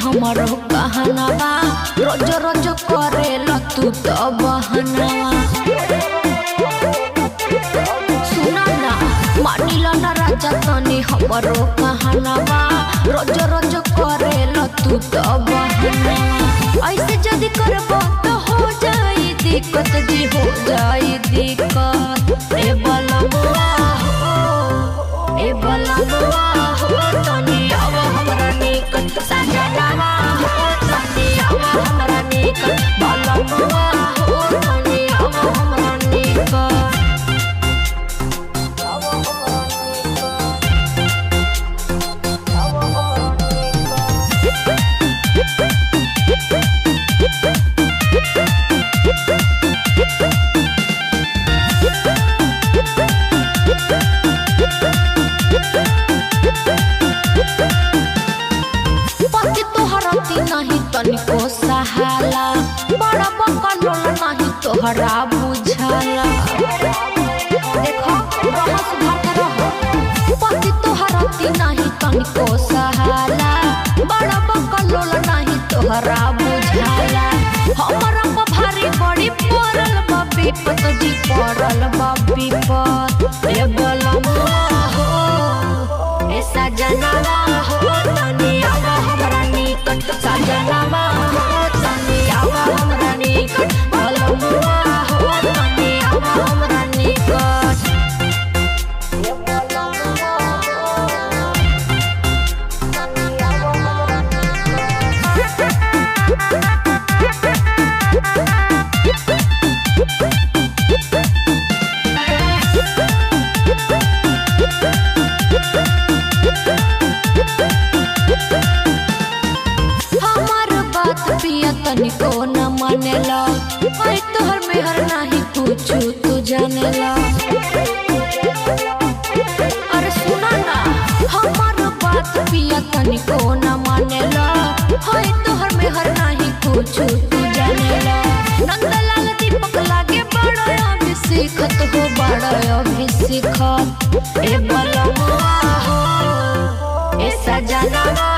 हमरो कहनावा, रोज रोज करेला तू तो बहनावा। सुना ना मानिला ना राजा तनी हमरो कहनावा, रोज रोज करेला तू तो बहनावा। ऐसे जदी करबो तो हो जाई दिक्कत जी, हो जाई दिक्कत। ए बलमुआ हो, ए बलमुआ हो तनी आव हमरा निकट, सजनवा हो तनी आव हमरा निकट, बलमुआ हो तनी आव हमरा निकट। नहीं तनिको सहाला, बड़ा बकलोल नहीं तोहरा बुझाला। देखो रह सुधार के रहो, पति तोहरा नहीं तनिको सहाला, बड़ा बकलोल नहीं तोहरा बुझाला। हमरा पर भारी बड़ी पड़ल बा विपत जी, पड़ल बा विपत। ए बलमुआ हो, ए सजनवा हो तनी आव हमरा निकट, सजनवा हो तनी आव हमरा निकट, बलमुआ हो तनी आव हमरा निकट। पिया तनिको न मानेला, ऐ तोहर मेहर नाही कुछ तू जानेला। अरे सुना ना हमार बात पिया तनिको न मानेला, ऐ तोहर मेहर नाही कुछ तू जानेला। नंदलाल दीपक लागे बड़ा अभिषेकत हो, बड़ा अभिषेकत। ए बलमुआ हो, ए सजनवा